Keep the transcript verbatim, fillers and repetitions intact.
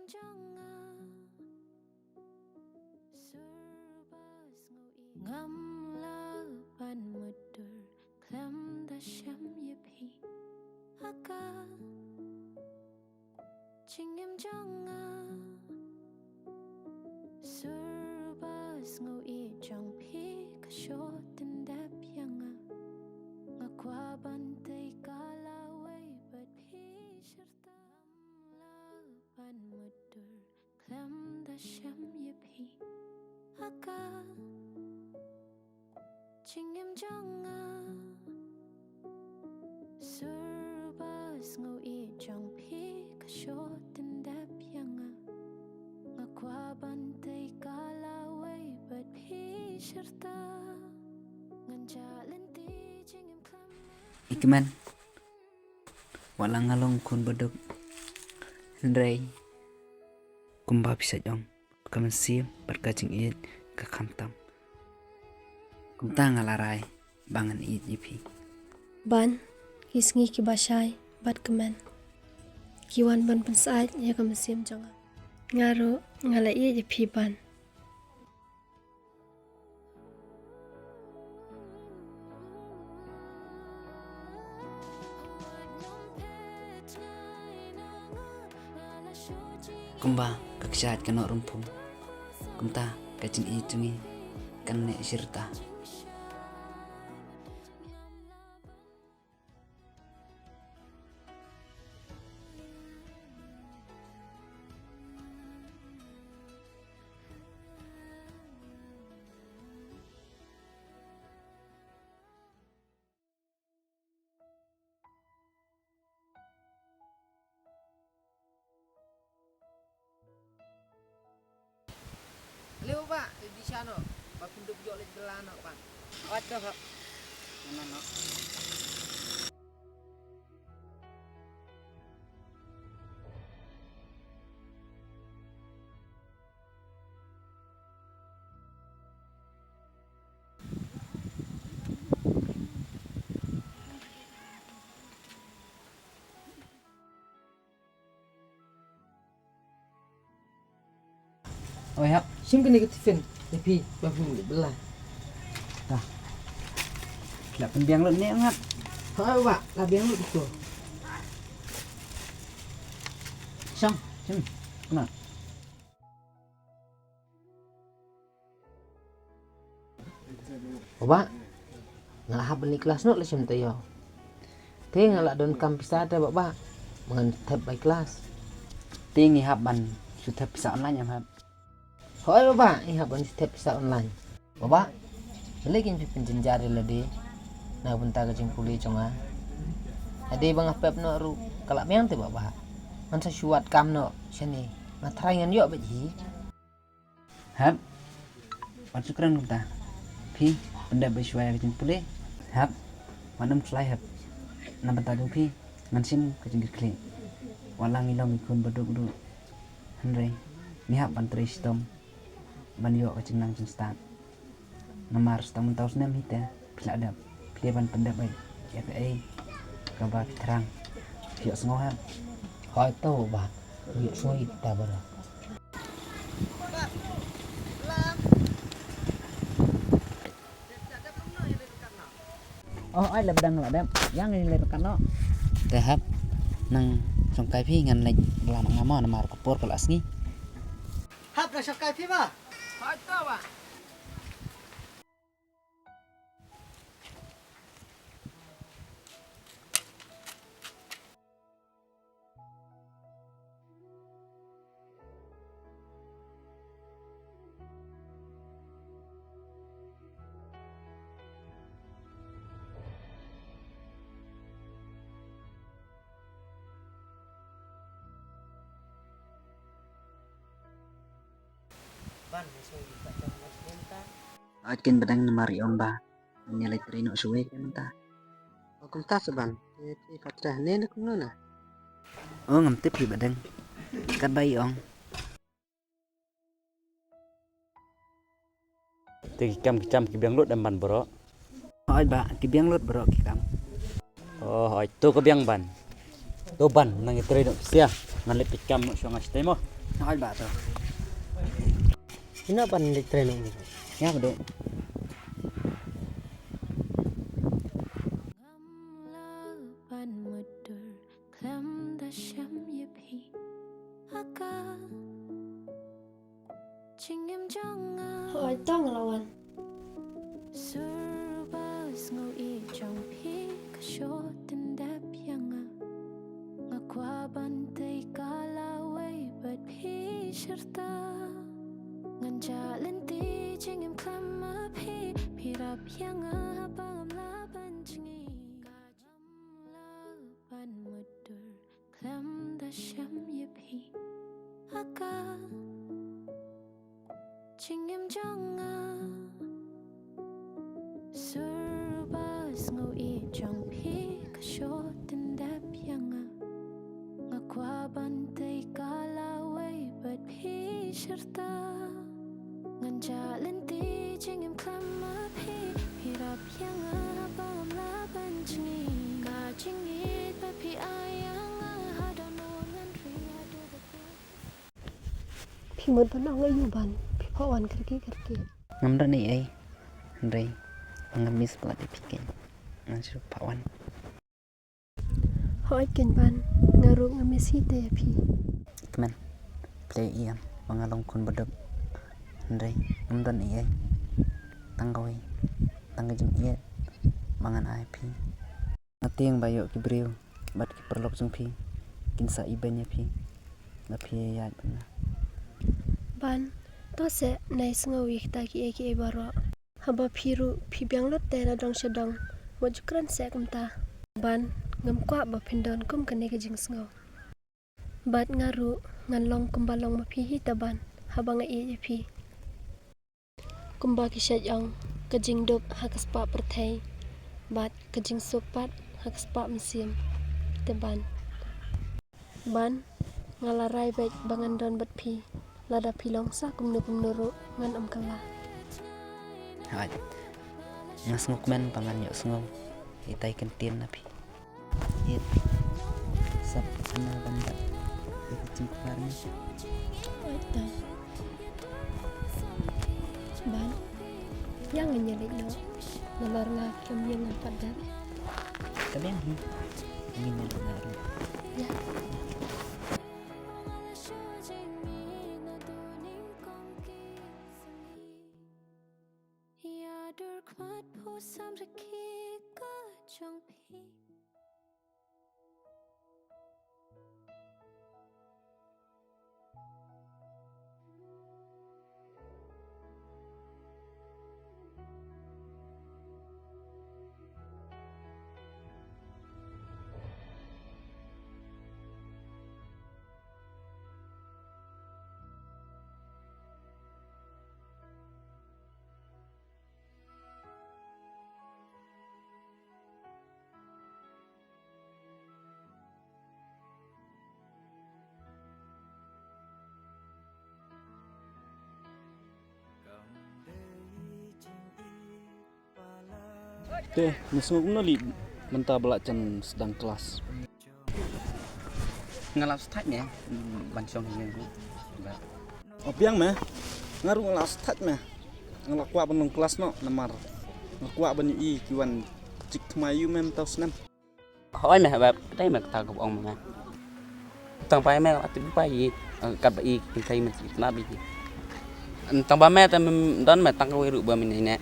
jong nga. Sur ba sngew ïeit. Ngam lah ban mutdur khlem da shem ïa phi. Ha ka jingim jong nga. Sur ba sngew ïeit jong phi ka shu pyndep ïa nga. Nga kwah ban tei ka lawei bad phi shirta. Ngam lah ban mutdur khlem da shem ïa phi. Ha ka jingim jong nga. Sur ba sngew ïeit jong phi ka shu pyndep ïa nga. Nga kwah ban tei ka lawei bad phi shirta. Ngan jah lynti jingim khlem. Ikmen. Wat la nga long khun baduk, hynrei kumba phi sa ong, ka mynsiem bad ka jingïeit ka kham tam. Kumta nga la rai ba ngan ïeit ïa phi. Ban, ki sngi kiba shai bad kmen ki wan ban pynsyaid ïa ka mynsiem jong nga. Nga ruh nga la ïeit ïa phi, Ban. Kumba ka kshaid ka noh rymphum, kumta ka jingïeit jong ngi kan neh shirta. Leo ba, eh, di sha no, ba pyndup ïoh leit bela no ba. Wat to hap. Mana no. Oi hap. Shim kane ka tiffin ïa phi ba phi bela. Ta. La pynbiang lut ne ngat. Hoi ba, la biang lut ko. Shong, shim. Kena. Baba, nga la hap ban leit klas noh, la shem taïew. Te nga la donkam pisa te baba, ba ngan thep bai klas. Te ngi hap ban shu thep pisa online em hap? Hooid baba, ngi hap ban shu thep pisa online. Baba, balei kin phi pynjynjar ïa lade na ka bynta ka jingpule jong nga? Lade ba nga pep noh ruh ka la biang te baba. Ngan sa shu wad kam noh shane, nga tharai ngan ïoh beit hi. Hep. Wat shu kren kumta. Phi pyndep beit shuwa ïa ka jingpule. Hep. Wat nym khlaiñ hep. Na bynta jong phi ngan shim ka jingkitkhlieh. Wat la ngi long ki khun baduk ruh, hynrei ngi hap ban trei shitom ban ïoh ka jingnang jingstad. Namar sa tang mynta u snem hi te phi la dep, phi dei ban pyndep beit ïa kaei kaba phi thrang. Phi ïohsngew hep? Hooid to baba, ïohsngew ïa kata baroh. Oh, ai lep dang la dep. Ïa ngi lep kat noh. Te hep. Nang shongkai phi ngan leit bla noh nga mo namar ka por ka la sngi. Hep, nang shongkai phi ba. Hooid to ba. Ban, ngi sngewbha ïa ka jong ngi mynta. Ait kin badang namar i ong ba ngi leit trei noh shawei ka mynta. O kumta sa ban, te phi pat treh ne na kumno na? O ngam tip hi badang. Katba i ong. Te ki kam ki jam ki biang lut em ban baroh. Hooid ba, ki biang lut baroh ki kam. O hooid, to ka biang ban. To ban, nang ïa trei noh pisa. Ngan leit peit kam noh shuwa nga shatei mo. Hoi ba to. Ina ban dik tren ni. Ya bedo. Ngam lah ban mudur khlem da shem ïa phi. Aka jingim jong nga. Hoi tong lawan. Sur ba sngew ïeit jong phi ka shot tyndep ïa nga. Nga kwah ban tei ka lawei bad phi shirta. Ngan jah lynti jingim khlem ma phi. Phi rap ïa nga haba ngam lah ban jngi. Ka jam lah ban mudur khlem da shem ïa phi. Aka jingim jong nga. Sur ba sngew ïeit jong phi ka shot tyndep ïa nga. Nga kwah ban tei ka lawei bad phi shirta. Ngan jah lynti jingim khlem ma phi. Phi rap ïa nga haba ngam lah ban jngi. Ka jingïeit ba phi ai ïa nga haduh ngan ri haduh ba phi. Phi mut ban ong aïu Ban, phi phah wan kyrkieh kyrkieh. Ngam don ei ei. Hynrei nga miss palat ïa phi keiñ. Ngan shu phah wan. Hooid keiñ Ban, nga ruh nga miss hi te ïa phi. Kmen, phi la ïohi em ba nga long khun baduk. Hynrei ngam don ei ei. Tang kawei, tang ka jingïeit ba ngan ai phi. Nga tieng ba ïoh ki briew bad ki paralok jong phi kin sa ibeiñ ïa phi. Ba phi ïaid bad nga. Ban, to seh, nai sngew ïa kita kiei kiei baroh. Haba phi ruh phi biang lut te na dong sha dong, wat ju kren seh kumta. Ban, ngam kwah ba phin don kum kane ka jingsngew. Bad nga ruh ngan long kumba long ma phi hi te Ban, haba nga ïeit ïa phi. Kumba ki shait ong, ka jingduk ha ka spah pyrthei bad ka jingsuk pat ha ka spah mynsiem. Te Ban, Ban, nga la rai beit ba ngan don bad phi. Lada phi long sa kumno kumno ruh ngan ym kylla. Hooid. Nga sngewkmen ba ngan ïohsngew ïa itai i kyntien na phi. Ïeit. Sap ana ban bat ïa ka jingkpar ni. Oi ta. Ban. Ïa ngin ïa leit noh. Nalor nga kem ïa nga pat dep. Ka biang hi. Ngin ïa leit noh ruh. Ïa. Ïa dur khmat phu samrkhie ka jong phi. Te, ngi sngew kumno lei mynta ba la jan sdang klas. Nga la sthait ne ban shong hi ïa nga. Ba. O biang me. Nga ruh nga la sthait me. Nga la kwah ban long klas noh namar nga kwah ban ïohi ki wan jik thymmai ïa u me mynta u snem. Hooid me, ba dei me kata kaba ong me. Tang ba me la tip ba i kat ba i kin kai me ki tnap i. Tang ba me te don me tang kawei ruh ba me ne.